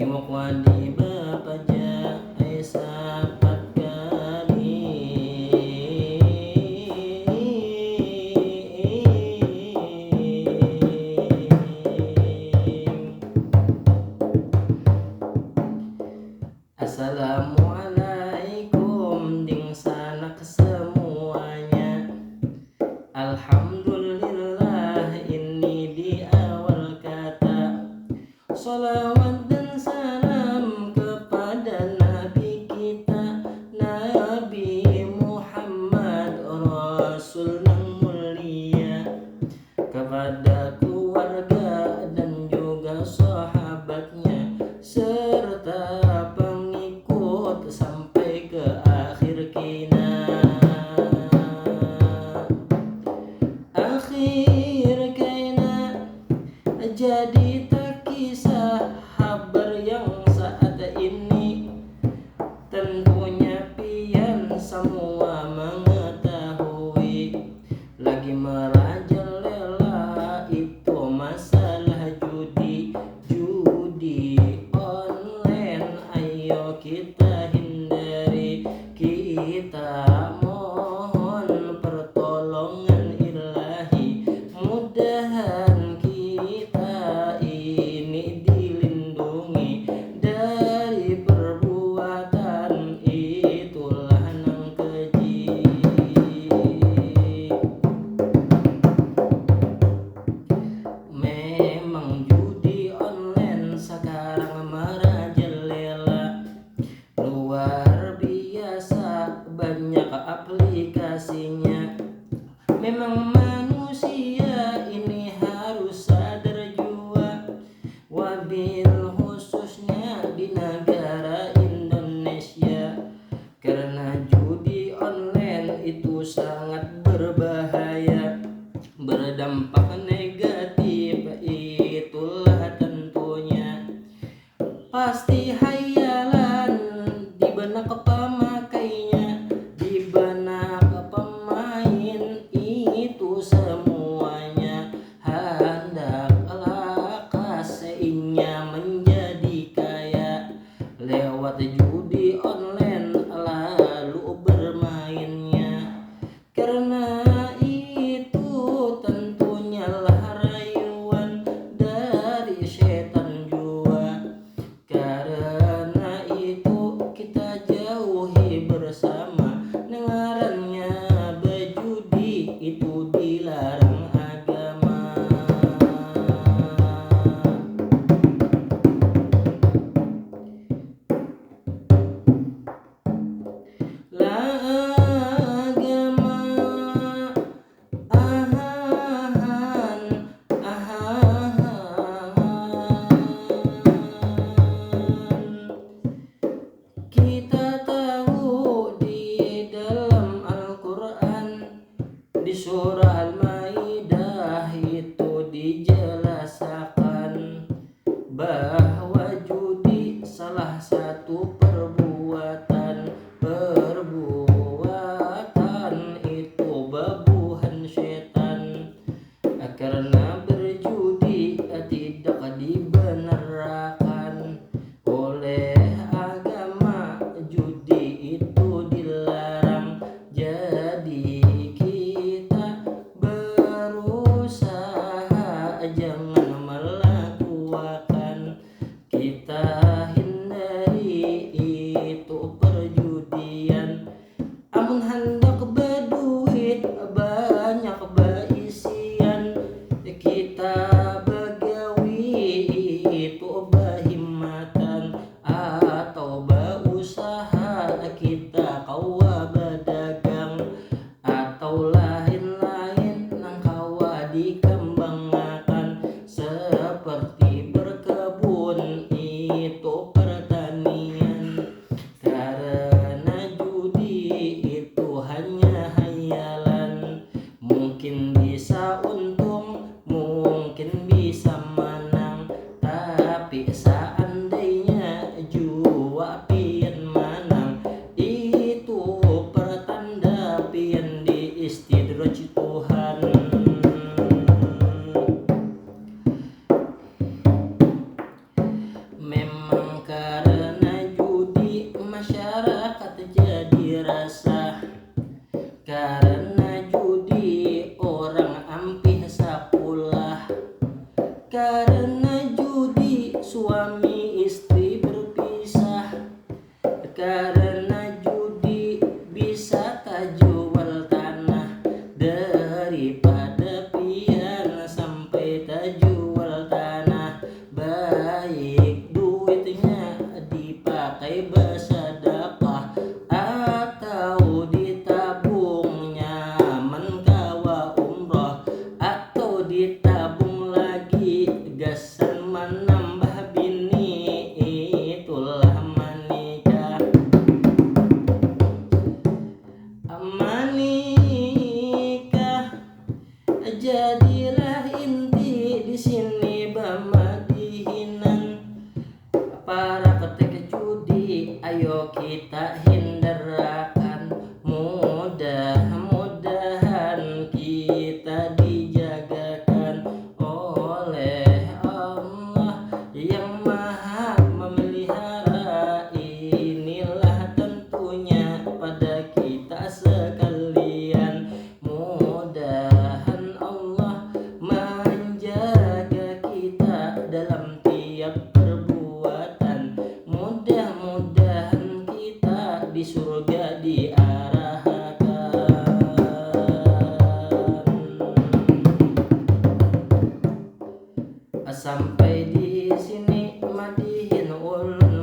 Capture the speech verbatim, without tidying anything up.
Muk wadi bapaja ai sapat kali. Assalamualaikum dingsanak semuanya. Alhamdulillah ini di awal kata. Salawat dan salam kepada Nabi kita, Nabi Muhammad, Rasul nang mulia, kepada keluarga dan juga sahabatnya, serta pengikut sampai ke akhir kina. Akhir kina, jadi takisah habar yang saat ini. Tentunya pian samua mangatahui, lagi marajalela itu masalah judi, judi online. Ayo kita hindari, kita mohon pertolongan Ilahi. Mudahan kita ini dilindungi dari perbuatan itulah nang keji. Memang judi online sakarang marajalela. Luar biasa banyak aplikasinya. Memang manusia ini harus sadar jua, wabil khususnya di nagara Indonesia, karena judi online itu sangat berbahaya, berdampak negatif, itulah tentunya. Pasti hayalan di benak pamakainya, di benak pemain itu semuanya handak lakas inya menjadi kaya lewat judi online lalu bermainnya. Karena itu tentunya lah rayuan dari setan jua. Karena itu kita jauhi bersama, ngarannya bajudi itu dilarang agama. Lah agama ahahan, ahahan. Kita tahu di dalam Al-Quran, di surah Al-Maidah itu dijelasakan bahwa judi salah satu perbuatan, perbuatan itu babuhan setan. Karena berjudi tidak dibenerakan oleh agama, judi itu dilarang. Jadi kita berusaha jangan melakukan. Kita hindari itu perjudian. Amun handak baduit banyak baisian, kita bagawi itu bahimatan atau bausaha, kita kawa badagang atau lain-lain nang kawa dikambangakan seperti berkebun, itu pertanian. Karena judi itu hanya hayalan, mungkin bisa untung, mungkin bisa manang, tapi seandainya jua pian manang, itu pertanda pian diistidraj Tuhan. Memang Karena judi bisa tajual tanah, daripada pian sampai tajual tanah, baik duitnya dipakai bersedekah atau ditabung nyaman kawa umroh atau ditabung lagi gasan manambah bini, itulah manikah. Manikah jadilah inti di sini bamadihinan. Praktek judi ayo kita hindarakan, mudah-mudahan kita dijagakan oleh Allah yang maha memelihara. Inilah tentunya pada kita sekalian, mudahan Allah menjaga kita dalam tiap perbuatan, mudah-mudahan kita di surga diarahkan. Sampai di sini madihin ulun